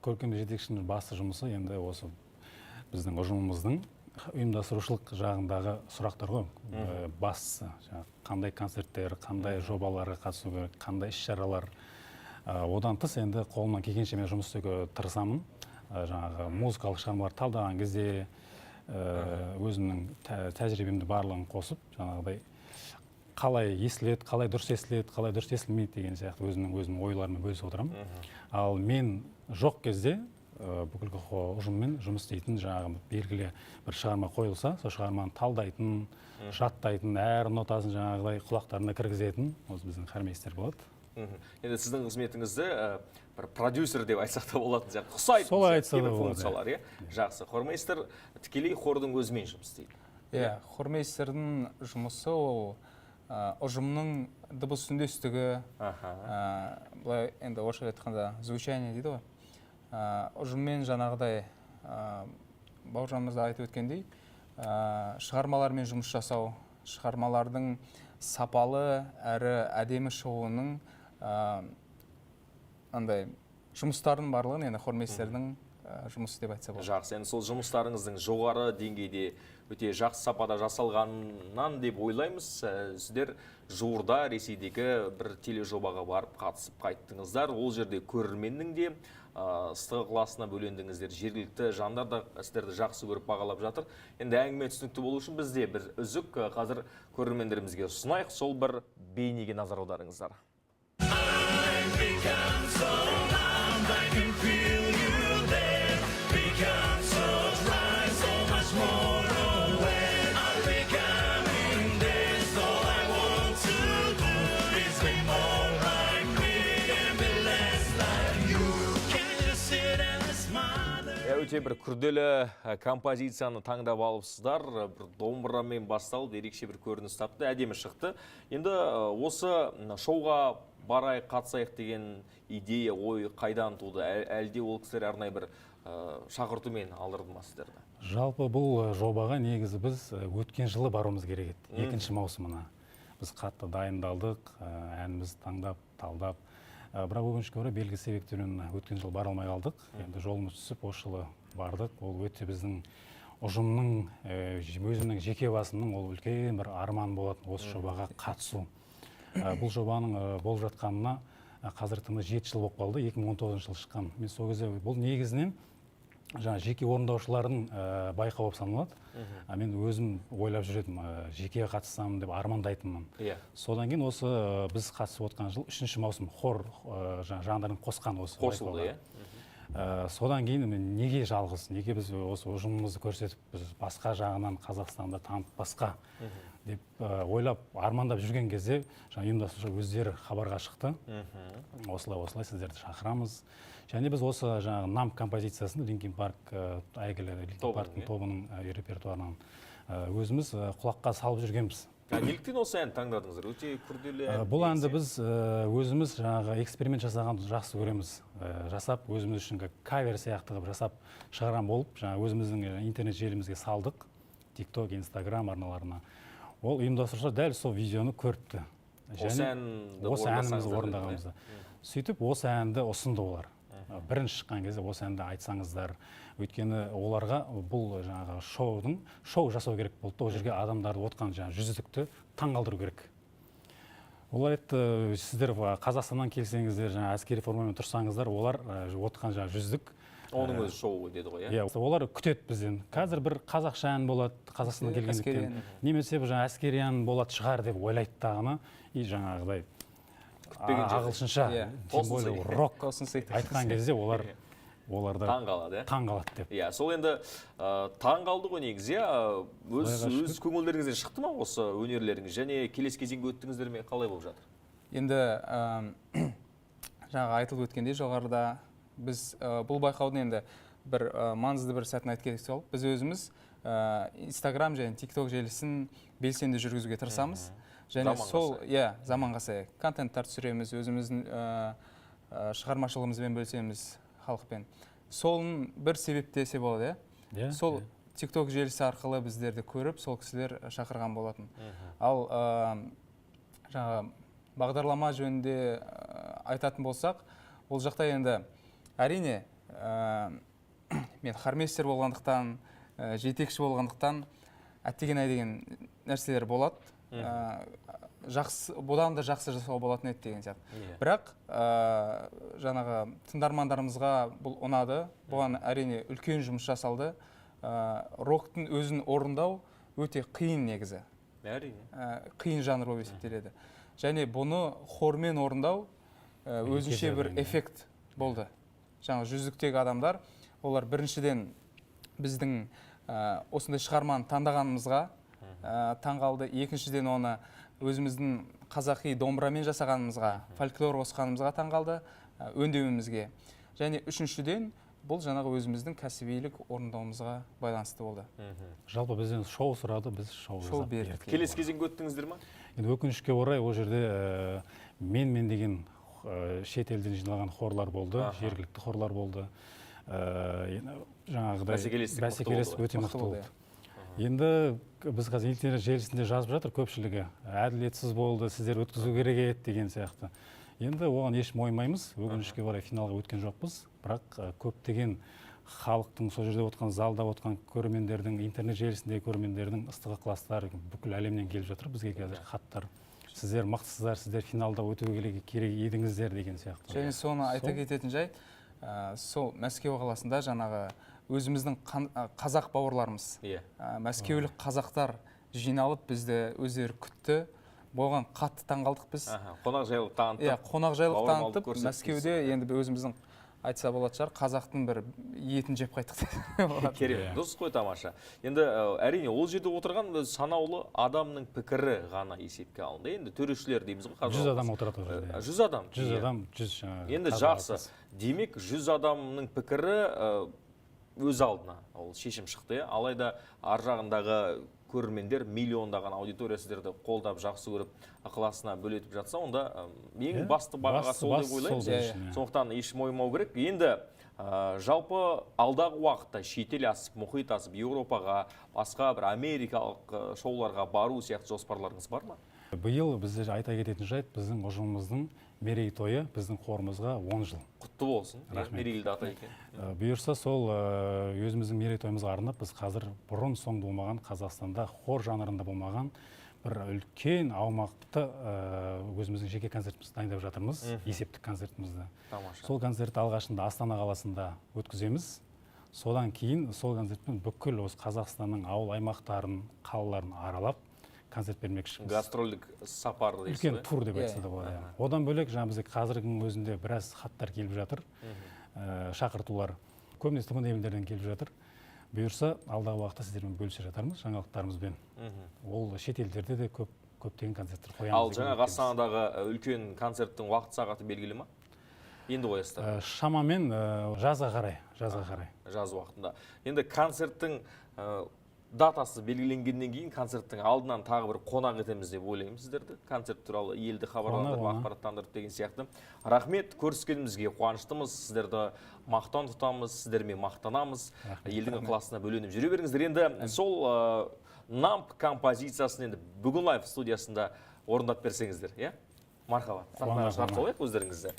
Көркемдік жетекшінің басты жұмысы енді осы біздің ұжымымыздың ұйымдастырушылық жағындағы сұрақтар ғой. Бастысы жаңағы қандай концерттер, қандай жобаларға қатысу керек, қандай іс шаралар. Одан тыс енді қолымнан келгенше мен жұмыс істеуге тырысамын. Жаңағы музыкалық шығармалар талдаған кезде өзімнің тәжірибемді барлығын қосып, жаңағыдай қалай естіледі, қалай дұрыс естіледі, қалай дұрыс естілмейді деген сияқты өзімнің ойларыммен бөлісіп отырамын. Ал мен жоқ кезде бүкіл ұжыммен жұмыс істейтін, жаңағы белгілі бір шығарма қойылса, сол шығарманы талдайтын, жаттайтын, әр нотасын жаңағыдай құлақтарына кіргізетін осы біздің хормейстер болады. Енді сіздің қызметіңізді бір продюсер деп айтсақ та болатын сияқты, ұқсайтын Солай сияқты айтса да кейбір болады, функциялар, иә. Жақсы, хормейстер тікелей хордың өзімен жұмыс істейді. Иә, хормейстердің жұмысы ол ұжымның дыбыс үндестігі, былай енді орысша айтқанда, звучание дейді ғой. Ұжыммен жаңағыдай Бауыржан мырза айтып өткендей, шығармалармен жұмыс жасау, шығармалардың сапалы әрі әдемі шығуының андай жұмыстардың барлығын енді хормейстердің жұмысы деп айтса болады. Жақсы, енді сол жұмыстарыңыздың жоғары деңгейде, өте жақсы сапада жасалғаннан деп ойлаймыз. Сіздер жуырда Ресейдегі бір тележобаға барып, қатысып қайттыңыздар. Ол жерде көрерменнің де ыстық ықыласына бөлендіңіздер. Жергілікті жандар да сіздерді жақсы көріп, бағалап жатыр. Енді әңгіме түсінікті болу үшін бізде бір үзік қазір көрермендерімізге ұсынайық. Сол бір бейнеге назар аударыңыздар. Become so numb, I can feel you there. Become so dry, so much more aware. I'm becoming this. All I want to do is be more like me and be less like you. Can you sit and smile? Иә, өте бір күрделі композицияны таңдап алыпсыздар. Бір домбырамен басталып, ерекше бір көрініс тапты, әдемі шықты. Енді осы шоуға барайық, қатысайық деген идея, ой қайдан туды? Әлде ол кісілер арнайы бір шақыртумен алдырды ма сіздерді? Жалпы бұл жобаға негізі біз өткен жылы баруымыз керек еді, екінші маусымына. Біз қатты дайындалдық, әнімізді таңдап, талдап. Бірақ өкінішке орай, белгілі себептермен өткен жылы бара алмай қалдық. Енді жолымыз түсіп, осы жылы бардық. Ол өте біздің ұжымның, өзімнің жеке басымның ол үлкен бір арман болатын осы жобаға қатысу. Бұл жобаның болып жатқанына қазіргі таңда 7 жыл болып қалды, 2019 жылы шыққан. Мен сол кезде бұл негізінен жаңа жеке орындаушылардың байқауы болып саналады. А мен өзім ойлап жүретінмін, жеке қатыссам деп армандайтынмын. Содан кейін осы біз қатысып отқан жыл үшінші маусым, хор жаңа жандарын қосқан осы Қосылды, байқауға. Иә. Содан кейін мен неге жалғыз, неге біз осы ұжымымызды көрсетіп, біз басқа жағынан Қазақстанды танытпасқа деп ойлап, армандап жүрген кезде жаңа ұйымдастырушы өздері хабарға шықты: осылай, осылай, сіздерді шақырамыз. Және біз осы жаңағы Numb композициясын, Линкин Парк, әйгілі Линкин Тобының, Парктың иә? тобының репертуарынан өзіміз құлаққа салып жүргенбіз. А неліктен осы әнді таңдадыңыздар? Өте күрделі ән. Бұл әнді Негізі. біз өзіміз жаңағы эксперимент жасағанды жақсы көреміз. Жасап, өзіміз үшін как кавер сияқты қылып жасап шығарған болып, жаңа өзіміздің интернет желімізге салдық, Тикток, Инстаграм арналарына. Ол ұйымдастырушылар дәл сол видеоны көріпті. Осы Және әнді осы әнімізді орындасаңыздар деді, орындағанымызды. Сөйтіп осы әнді ұсынды олар. Бірінші шыққан кезде осы әнді айтсаңыздар, өйткені оларға бұл жаңағы шоудың шоу жасау керек болды да, ол жерге адамдарды, отқан жаңағы жүздікті таңғалдыру керек. Олар айтты: сіздер Қазақстаннан келсеңіздер, жаңағы әскери формамен тұрсаңыздар, олар отқан жаңағы жүздік Оның өзі шоу деді ғой, иә? Иә, олар күтеді бізден. Қазір бір қазақша ән болады Қазақстаннан Әскери келгендіктен, ән. немесе бір жаңағы әскери ән болады шығар деп ойлайды дағыны и жаңағыдай Күтпеген жерде. ағылшынша, тем более Тосын сый. рок Тосын сый. айтқан кезде олар оларда Таң қалады, иә? Таң қалады деп. Иә, сол енді таң қалды ғой негізі, иә. Өз Құдайға шүкір. өз көңілдеріңізден шықты ма осы өнерлеріңіз және келесі кезеңге өттіңіздер ме, қалай болып жатыр? Енді жаңағы айтылып өткендей жоғарыда, біз бұл байқаудың енді бір маңызды бір сәтін айтып кетсек, сол біз өзіміз Инстаграм және Тикток желісін белсенді жүргізуге тырысамыз және Заманға сол сай. Иә, заманға сай контенттар түсіреміз, өзіміздің шығармашылығымызбен бөлісеміз халықпен. Соның бір себеп десе болады, иә. Иә. Сол Тикток желісі арқылы біздерді көріп, сол кісілер шақырған болатын. Ал жаңағы бағдарлама жөнінде айтатын болсақ, ол жақта енді әрине Мен хормейстер болғандықтан, жетекші болғандықтан, әттеген ай деген нәрселер болады. Жақсы, бұдан да жақсы жасауға болатын еді деген сияқты. Бірақ жаңағы тыңдармандарымызға бұл ұнады. Бұған, әрине, үлкен жұмыс жасалды. Роктың өзін орындау өте қиын негізі. Қиын жанр болып есептеледі. Және бұны хормен орындау өзінше бір жағдай, иә. эффект болды. Жаңағы жүздіктегі адамдар, олар біріншіден біздің осындай шығарманы таңдағанымызға таңғалды, екіншіден, оны өзіміздің қазақи домбырамен жасағанымызға, фольклор қосқанымызға таңғалды, өңдеуімізге, және үшіншіден, бұл жаңағы өзіміздің кәсібилік орындауымызға байланысты болды. Жалпы бізден шоу сұрады, біз шоу Шоу жасап бердік. бердік. Келесі кезеңге өттіңіздер ма? Енді өкінішке орай, ол жерде мен деген шет елден жиналған хорлар болды, жергілікті хорлар болды. Енді жаңағыдай Бәсекелестік мықты бәсекелестік болды. Өте Мықты мықты болды. болды. Енді біз қазір интернет желісінде жазып жатыр көпшілігі: әділетсіз болды, сіздер өткізу керек еді деген сияқты. Енді оған еш мойымаймыз. Өкінішке орай, финалға өткен жоқпыз, бірақ көптеген халықтың, сол жерде отырған, залда отырған көрермендердің, интернет желісіндегі көрермендердің ыстық ықыластары, бүкіл әлемнен келіп жатыр бізге қазір хаттар: сіздер мықтысыздар, сіздер финалда өту керек едіңіздер деген сияқты. Және соны айта кететін жайт, сол Мәскеу қаласында жаңағы өзіміздің қазақ бауырларымыз, мәскеулік қазақтар жиналып, бізді өздері күтті. Бұған қатты таңғалдық біз. Қонақжайлық танытып, Иә, қонақжайлық бауырмалдық танытып, көрсетті. Мәскеуде енді біз өзіміздің, айтса болатын шығар, қазақтың бір етін жеп қайттық деп болады. Керемет, дұрыс қой, тамаша. Енді әрине, ол жерде отырған бір санаулы адамның пікірі ғана есепке алынды. Енді төрешілер дейміз ғой қазір. 100 адам отырады ол жерде. 100 адам. 100 адам, 100 жаңағы Енді қазақ жақсы. ағасы. Демек, 100 адамның пікірі өз алдына ол шешім шықты, иә. Алайда ар жағындағы көрермендер, миллиондаған аудитория сіздерді қолдап, жақсы көріп, ықыласына бөлетіп жатса, онда ең басты бағаға сол деп басты сол ойлаймыз. біз үшін, иә. Сондықтан еш мойымау керек. Енді жалпы алдағы уақытта шетел асып, мұхит асып, Еуропаға, басқа бір америкалық шоуларға бару сияқты жоспарларыңыз бар ма? Биыл бізде айта кететін жайт, біздің ұжымымыздың мерейтойы, біздің хорымызға 10 жыл. Құтты болсын. Рахмет. Мерейлі дата екен. Бұйырса, сол өзіміздің мерейтойымызға арнап, біз қазір бұрын соңды болмаған, Қазақстанда хор жанрында болмаған бір үлкен аумақты өзіміздің жеке концертімізді дайындап жатырмыз, есептік концертімізді. Сол концертті алғашында Астана қаласында өткіземіз. Содан кейін сол концертпен бүкіл осы Қазақстанның ауыл аймақтарын, қалаларын аралап концерт бермекшіміз. Гастрольдік сапар дейсіз Үлкен ғой? тур деп Иә, айтса да болады, иә. Одан бөлек, жаңа бізде қазіргінің өзінде біраз хаттар келіп жатыр, шақыртулар көбінесе тмд елдерінен келіп жатыр. Бұйырса, алдағы уақытта сіздермен бөлісе жатармыз жаңалықтарымызбен. Ол шет елдерде де көп көптеген концерттер қоямыз Ал деген жаңағы үміттеміз. Астанадағы үлкен концерттің уақыт сағаты белгілі ма? Енді қоясыздар? Шамамен жазға қарай, жазға қарай. Жаз уақытында. Енді концерттің датасы белгіленгеннен кейін, концерттің алдынан тағы бір қонақ етеміз деп ойлаймын сіздерді. Концерт туралы елді хабарландырып, Қуана, қуана. ақпараттандырып деген сияқты. Рахмет, көріскенімізге қуаныштымыз. Сіздерді мақтан тұтамыз, сіздермен мақтанамыз. Елдің ықыласына бөленіп жүре беріңіздер. Енді сол Намп композициясын енді Бүгін Лайв студиясында орындап берсеңіздер, иә? Мархабат. Сахнаға Қуана, шығарып қуана. салайық өздеріңізді.